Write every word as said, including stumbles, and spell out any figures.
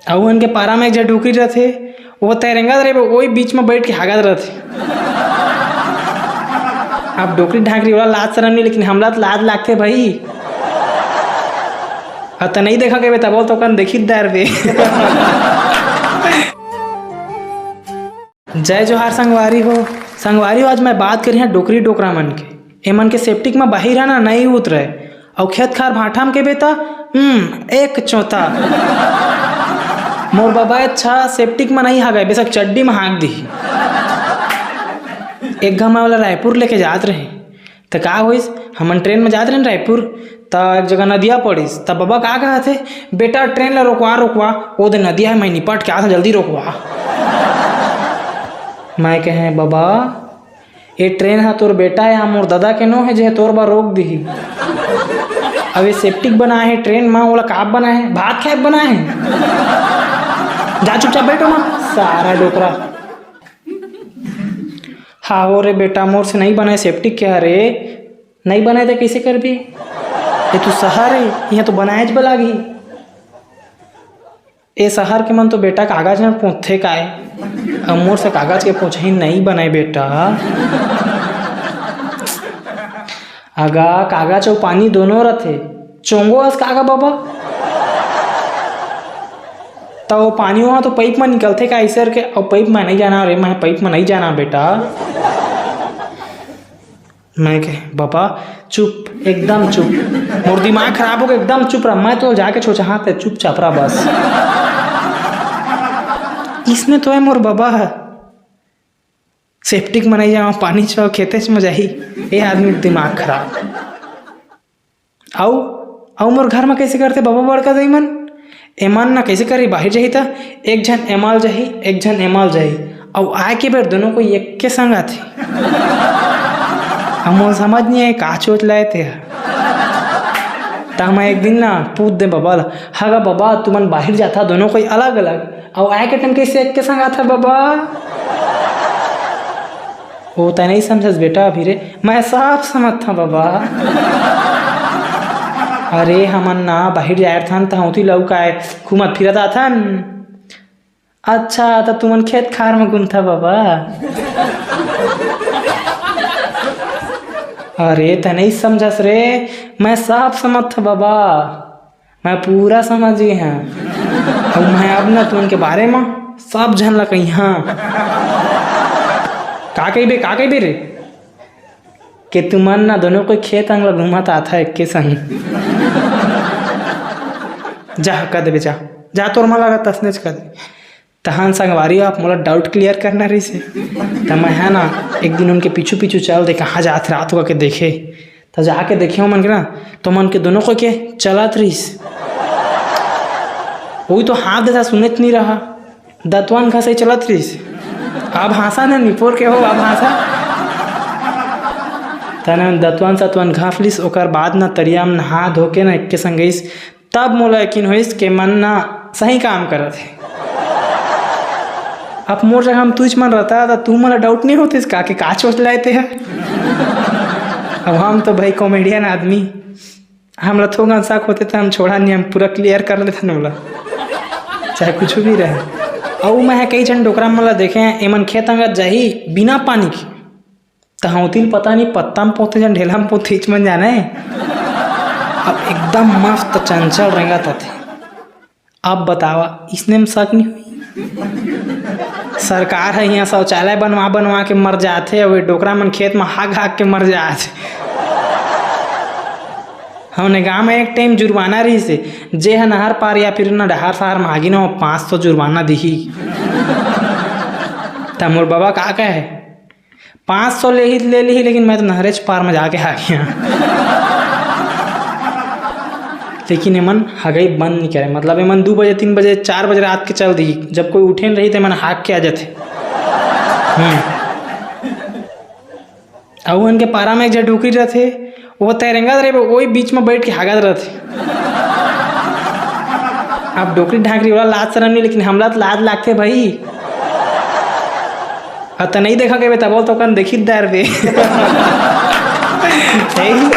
अउ उनके पारा में एक झन डोकरी रथे, वो तैरेंगत रहे, वही बीच में बैठ के हागत रथे। अब डोकरी ढाकरी वाला लाज शरम नहीं, लेकिन हमला तो लाज लागथे भाई। अब त नहीं देखा के बे, तब तो कन देखी दार बे। जय जोहार संगवारी हो। संगवारी हो, आज मैं बात करिहा डोकरी डोकरा मन के। एमन के सेप्टिक म बाहिर ह ना, नइ उतरय। अउ खेत खार भाठा म के बेटा, हम्म, एक चोता। मोर बबा अच्छा सेप्टिक म नइ हागय, बेशक चड्डी म हाग दिही। एक घाम वाला रायपुर लेके जात रहे, त का होइस, हमन ट्रेन म जात रहेन रायपुर, त एक जगह नदिया पड़िस, त बबा का कहत हे, "बेटा, ट्रेन ल रोकवा, रोकवा, ओ दे नदिया हे, मैं निपट के आत हंव, जल्दी रोकवा।" मैं कहे, "बबा, ए ट्रेन ह तोर बेटा या मोर ददा के नो हे, जे तोर बर रोक दिही। अब ए सेप्टिक बनाए हे ट्रेन म, ओला का बनाए हे? भात खाए बर बनाए हे? जा चुपचाप बैठ ओमा, सारा डोकरा।" "हाव रे बेटा, मोर से नइ बनाए सेप्टिक के हरे।" "नइ बनाए त कइसे करबे? ए तो शहर हे, इहाँ तो बनाएच बर लागही।" ए शहर के मन तो बेटा कागज में पोंछथे काय, अउ मोर से कागज के पोंछही नइ बनय बेटा। अगा कागज अउ पानी दोनों रथे, चोंगो अस का गा बबा? त ओ पानी वहाँ तो पाइप में निकलथे का अइसे करके? अउ पाइप में नइ जाना रे, मैं पाइप में नइ जाना बेटा। मैं कहे, "बबा, चुप, एकदम चुप। मोर दिमाग खराब हो गे, एकदम चुप रह। मैं तो जाके छोचहा ते, चुपचाप रह बस।" इसने तो हे मोर बबा ह। सेप्टिक म नइ जावा, पानी च खेते च म जाही। ए आदमी के दिमाग खराब। अउ, अउ मोर घर म कइसे करथे बबा बड़का दाई मन? एमन न कइसे करही, बाहिर जाही त एक झन एमाल जाही, एक झन एमाल जाही, अउ आए के बेर दोनों कोई एक्के संग आथे। अब मोला समझ नइ आए, का चोच लाए ते ह। त मैं एक दिन ना पूछ दे बबा ला, "हगा बबा, तुमन बाहिर जाथा दोनों कोई अलग-अलग, अउ आए के टाइम कइसे एक्के संग आथा बबा?" "ओ, तैं नइ समझस बेटा अभी रे, मैं सब समझथंव बबा।" "अरे, हमन ना बाहिर जाए रथन, त हौती लउकाए घूमत फिरत आथन।" "अच्छा, त तुमन खेत खार म घूमथा बबा?" "अरे, तैं नइ समझस रे, मैं सब समझथंव बबा।" मैं पूरा समझ गे हंव। अउ मैं अब ना तुमन के बारे म सब झन ला कहिहां। का कहिबे, का कहिबे रे? के तुमन ना दोनों कोई खेत अंग ला घूमत आथा एक्के संग। जा, कह देबे, जा। जा, तोर मन लागत तसनेच कह दे। तहन संगवारी हो, आप मोला doubt clear करना रहिस हे। त मैं ह ना एक दिन उनके पीछू पीछू चल दे, कहाँ जात रात हो के देखे। त जाके देखे ओमन के ना, त ओमन के दोनों कोई के चलत रहिस। वही तो हाथ देता सुनेच नइ रहा, दतवन घसई चलत रहिस। अब हाँसा ना निपोर के हो, अब हाँसा। तने दतवन सतवन घाफ लिस, ओकर बाद ना तरिया म नहा धो के ना एक्के संग गइस। तब मोला यकीन होइस के मन ना सही काम करत हे। अब मोर जगह म तुच मन रहता, त तू मोला doubt नइ होतिस का, के का चोच लाए ते ह? अब हम तो भाई comedian आदमी, हमला थोकन शक होते त हम छोड़ा नहीं, हम पूरा clear कर लेते न ओला, चाहे कुछ भी रहे। अउ मैं ह कई झन डोकरा मन ला देखे हैं, एमन खेत अंगत जाही बिना पानी के, त हौतिल पता नहीं पत्ता म पोते जन ढेला म पोते, इच मन जाने। अब एकदम मस्त चंचल रेंगत आथे। अब बतावा, इसने म शक नहीं हुई? सरकार ह इहाँ शौचालय बनवा बनवा के मर जाथे, अउ ये डोकरा मन खेत म हाग हाग के मर जाथे। हमने गांव में एक टाइम जुर्माना रहिस हे, जे ह नहर पार या फिर न डहार शहर म आगी न, वो पाँच सौ जुर्माना दिही। त मोर बाबा का कहे, पाँच सौ ले ही, ले ली, लेकिन मैं तो नहरेच पार में जाके आ गया। लेकिन एमन हगई बंद नहीं करे, मतलब एमन दो बजे, तीन बजे, चार बजे रात के चल दी, जब कोई उठे नहीं रही तो एमन हाग के आ जाते। हम्म। अउ उनके पारा में एक झन डोकरी रहते, वो तैरेंगा रे, वही बीच में बैठ के हागत रहते। अब डोकरी ढाकरी वाला लाज शरम नहीं, लेकिन हमला तो लाज लागते भाई। अब त नहीं देखा के तब तो कन देखी दार बे। सही।